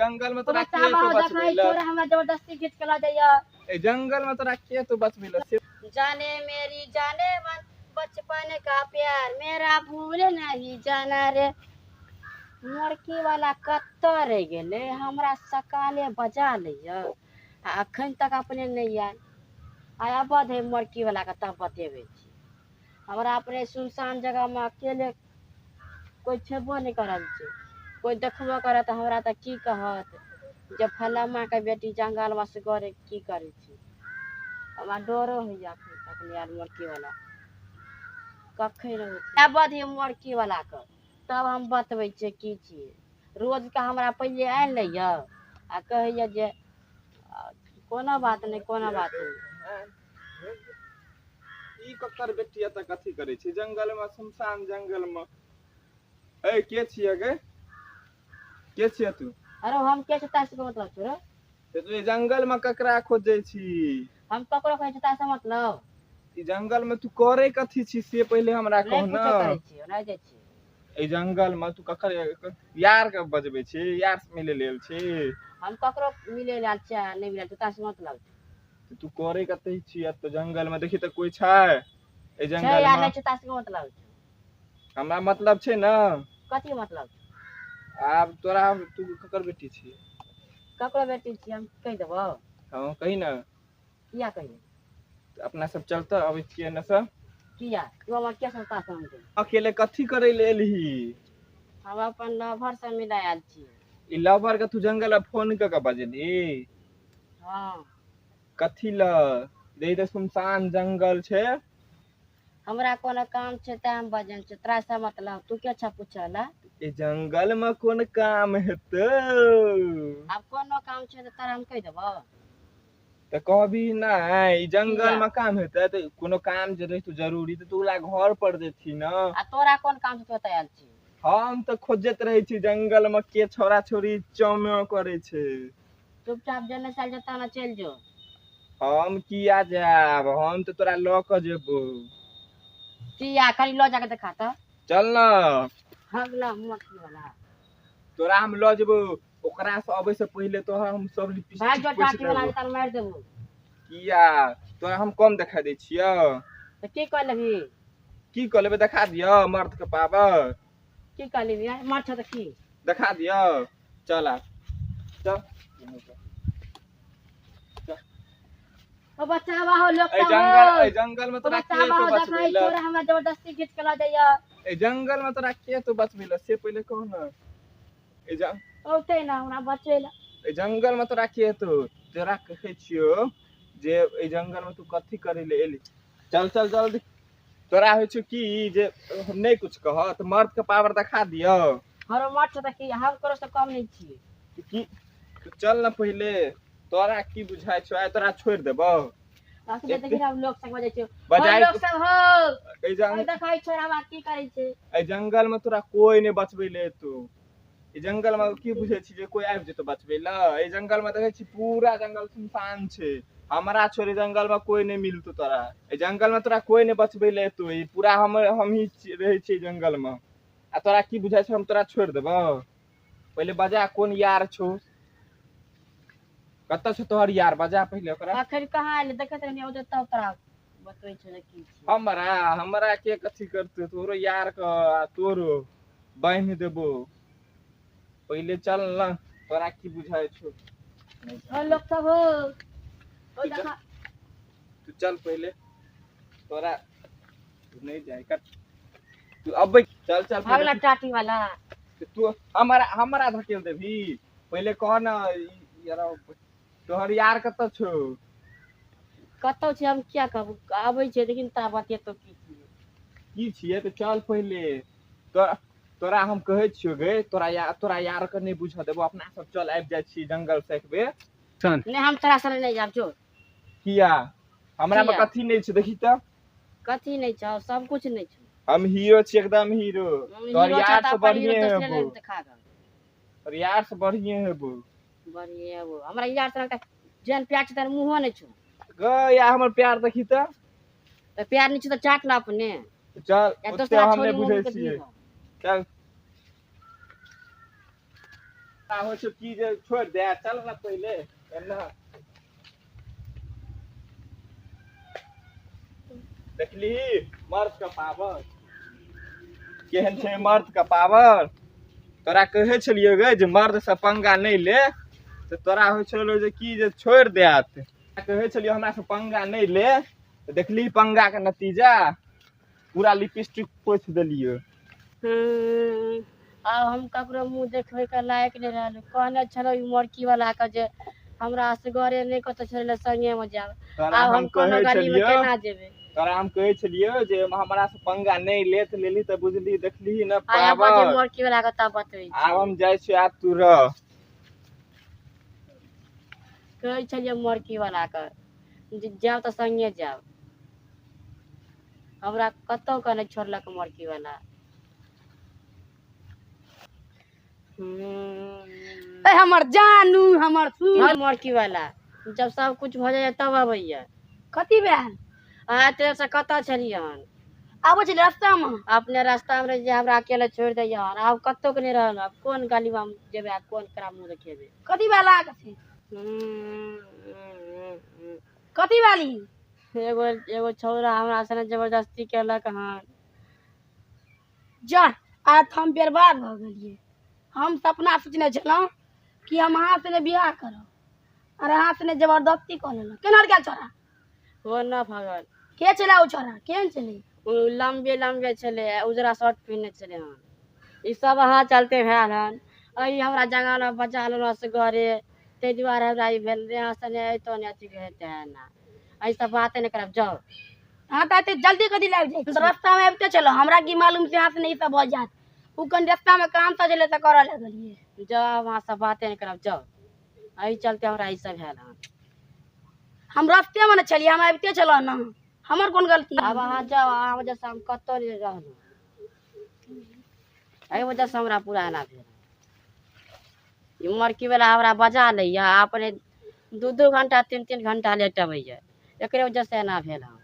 जंगल में तोरा के बचावा तो हो देखै बचबै छोरा हमरा जबरदस्ती घीच के लऽ जाइया। ए जंगल में तोरा के तो बचबै से? जाने मेरी जाने मन बचपन का प्यार मेरा भूल नहीं जाना रे। मोरकी वाला कतऽ रहि गेलै? हमरा सकाले बजा लैया आ अखन तक अपने नहि आयल। आइ आबऽ दे मोरकी वाला के तब बतेबै छी। हमरा अपने सुनसान जगहमे अकेले कोइ छेबो नहि करल छै। कोइ देखबो करत हमरा तऽ की कहत जे फलामाके बेटी जंगलमे असगरे की करै छै। हमरा डरो होइया अखन तक नहि आयल मोरकी वाला। कखन आबऽ दियौ मोरकी वाला के तब हम बतबै छियै की छियै। रोजके हमरा पहिले आनि लैया आ कहैया जे कोनो बात नहि, कोनो बात नहि। ई ककर बेटी एतऽ कथी करै छै जंगल में, सुनसान जंगल में? ए के छियै गे? के छियै तू? अरे हम के छै तास के मतलब छोड़ो। ते तू जंगल में ककरा खोजै छी? हम ककरो कहै छी तास मतलब। ई जंगल में तू करे कथी छी से पहिले हमरा नहि कह कुछो न। करै छियै, नहि जाइ छियै। एहि जंगल में तू ककर यार के बजबै छी? यार से मिले लेल छी? हम ककरो मिले लेल छियै नहि मिले छै तास मतलब। तू करे कतै छी एतऽ जंगल में? देखी तऽ कोइ छै एहि छै जंगल या में? नहि छै तास के मतलब। हमरा मतलब छै ने। कथी मतलब? आब तोरा तू ककर बेटी छी? ककरो बेटी छी हम कहि देबौ? हँ कही ने। किया कहियै? अपना सब चलते अबै छियै ने सब। किया तू हमर के सस्ता समझै? अकेले कथी करै ले एलही? हम अपन लवर से मिला आयल छियै। ई लवर के तू जंगल में फोन कऽ के बजेलही? हँ। कथी ल देखी तऽ सुनसान जंगल छै। हमरा कोनो काम छै तें हम बजन छै, तोरा से मतलब? तू के छह पूछऽ ला? ई जंगल में कोन काम हेतौ? आब कोनो काम छै तऽ तोरा हम कहि देबौ? तऽ कहबी नहि ई जंगल किया? में काम हेतै तऽ कोनो काम जे रहितौ जरूरी तऽ तू ओकरा घर पर जेतही न। आ तोरा कोन काम छै तू एतऽ आयल छी? हम तऽ खोजैत रहै छी जंगल में के छौड़ा छौड़ी चौम्यो करै छै। चुपचाप जेने चल जेता ने चलि जो। हम किया जायब? हम तऽ तोरा लऽ कऽ जेबौ। किया? खाली लऽ जाके देखा तऽ। चल न। हम ल मोटी वाला। तोरा हम लऽ जेबौ। ओकरा से अबै से पहिले तोरा हम सब भाग लिपस्टिक जो पोछि टाटी वाला देबौ। तार मारि देबौ। किया तोरा हम कम देखा दै छियौ? तऽ की कऽ लेबही? की कऽ लेबै? देखा दियौ मर्द के पावर। की कऽ लेबही? आँय, मार छौ तऽ की देखा दियौ? चल आ चल। ओ बचावा हो लोक एहि सब जंगल हो। एहि जंगल में ओ तोरा के बचावा तो हो बचबै देखै लए? छोरा हमरा जबरदस्ती घीच के लऽ जाइया। एहि जंगल में तोरा के तो बचबै लए से पहिले कह न। एहि जंग औतै ना हमरा बचै लए। एहि जंगल में तोरा के तो तोरा कहै छियौ जे एहि जंगल में तू कथी करै ले एली? चल चल जल्दी। तोरा होइ छौ की जे हम नहि कुछ कहत? मर्द के पावर देखा दियौ। हरो मार छौ तऽ की? हम ककरो से कम नहि छियै। की तू चल न पहिले। तोरा की बुझाइ छौ? आइ तोरा छोड़ि देबौ। अखने देखी हम लोक सब बजै छै। हो बजाय लोक सब हो। एहि ओइ जंग देखै छोरा हमरा की करै छै। एहि जंगल में तोरा कोई नहि बचबै ले एतौ। ई जंगल में की बुझै छी जे कोई आबि जेतौ बचबै ले? एहि जंगल में देखै छी पूरा जंगल सुनसान छै। हमरा छोड़ि जंगल में कोई नहि मिलतौ तोरा। एहि जंगल में तोरा कोई नहि बचबै ले एतौ। ई पूरा हम हमही रहै छियै जंगल में। आ तोरा की बुझाइ छौ हम तोरा छोड़ि देबौ? पहिले बजा कोन यार छौ, कतऽ छौ तोहर यार? बजा पहिले ओकरा। अखन कहाँ एलै? देखैत रहनी औतै तब तोरा बतबै छौ जे की छियै। हमरा हमरा के कथी करतै? तोरो यार के आ तोरो बान्हि देबो। पहिले चल न। तोरा की बुझाइ छौ? हो लोक सब हो। ओ तू चल। देखा। तू चल पहिले। तोरा नहि जाय कर। तू अबै चल चल भागला पहिले। टाटी वाला। तू हमरा हमरा धकेल देबही? पहिले कह न यार तोहर यार कतऽ छौ? कतौ छै हम किया कहबू? आबै छै लेकिन ता बतेतौ की छियै। की छियै तऽ चल पहिले। तोरा तोरा हम कहै छियौ गे, तोरा यार तोरा यार के नहि बुझऽ देबो। अपना सब चल आबि जाइ छी जंगल से एक बेर। नहि हम तोरा संगे नहि जायब जो। किया? हमरा मे किया? कथी नहि छै देखी तऽ। कथी नहि छौ? सब कुछ नहि छौ। हम हीरो छी, एकदम हीरो। तोहर हीरो छौ यार तऽ से अपन हीरो बढ़िए दोसरे हेबो। लग देखा गऽ। तोहर यार से बढ़िए हेबो। बढ़िए हेबो। हमरा यार संग तऽ जेहन प्यार छै तेहन मुँहो नहि छौ। ग या हमर प्यार देखी तऽ। तऽ प्यार नहि छौ तऽ चाट ल अपने। चल या ओते दोसरा हम छोरी नहि बुझै मम्मी के छियै। दिहऽ। चल। आ होइ छौ की जे छोड़ि दे, चल ना पहिले एना। देखली मर्द के पावर केहन छै, मर्द के पावर। तोरा कहै छलियौ गे जे मर्द से पंगा नहि ले, तऽ तोरा होइ छलौ जे की जे छोड़ि देत। कहै छलियौ हमरा से पंगा नहि ले, तऽ देखली पंगा के नतीजा, पूरा लिपस्टिक पोछि देलियौ। आब हम ककरो मुँह देखबै के लायक नहि रहलहुँ। कहने छलहुँ ई मोरकी वाला के जे हमरा असगरे नहि कतौ छोड़ै लए, संगे मे जायब। तोरा आब हम हम कोनो कहै गली मे छलियौ, केना जेबै? तोरा हम कहै छलियौ जे हमरा से पंगा नहि ले, तऽ लेली तऽ बुझली, देखली ने आइ आब जे पावर। मोरकी वाला के तब बतबै आब छी। हम जाइ छियौ, आब तू रह। कहै छलियै मोरकी वाला के जे जायब तऽ संगे जायब, हमरा कतौ के नहि छोड़लक मोरकी वाला। ए हमर जानू, हमर सुन। मोरकी वाला जब सब कुछ भऽ जाइए तब अबैया। कथी भेल? अहाँ एते से कतऽ छलियै हन? आबै छलियै रास्तामे। अपने रास्तामे रहै जे हमरा अकेले छोड़ि दैया हन। आब कतौ के नहि रहल, आब कोन गलीमे हम जेबै आ कोन करा मुँह देखेबै? कथी भेल अहाँके से? कथी भेल ई? एगो एगो छौड़ा हमरा सने जबरदस्ती केलक हन। जा, आज तऽ हम बर्बाद भऽ गेलियै। हम सपना सोचने छलहुँ कि हम अहाँ सने बियाह करब, आर अहाँ सने जबरदस्ती कऽ लेलक। केना गेल छोड़ा? ओ न भगल। के छलै ओ छोड़ा? केहन छलै? ओ लम्बे लम्बे छलै, उजरा शर्ट पहिने छलै हन। ई सब अहाँ चलते भेल हन। एहि हमरा जंगलमे बचा लेलहुँ असगरे, ताहि दुआरे हमरा ई भेल। यहाँ सने अयतौ ने अथी हेतै एना, एहि सब बाते नहि करब, जाउ। अहाँ तऽ एते जल्दी कथी लागि जाइ? तऽ रास्तामे आबिते छलहुँ, हमरा की मालूम से अहाँ सने ई सब भऽ जायत। ओ कनि रास्तामे काम सब छलै तऽ करऽ लगलियै। जाउ, अहाँ सब बाते नहि करब, जाउ। एहि चलते हमरा ई सब भेल हन। हम रास्तेमे ने छलियै, हम आबिते छलहुँ ने, हमर कोन गलती? आब अहाँ जाउ, अहाँ वजहसँ हम कतहु नहि रहलहुँ, एहि वजहसँ हमरा पूरा एना भेल। ई मरकी वाला हमरा बजा लैया, अपने 2-2 घंटा 3-3 घंटा लेट अबैया, एकरे वजहसँ एना भेल हन।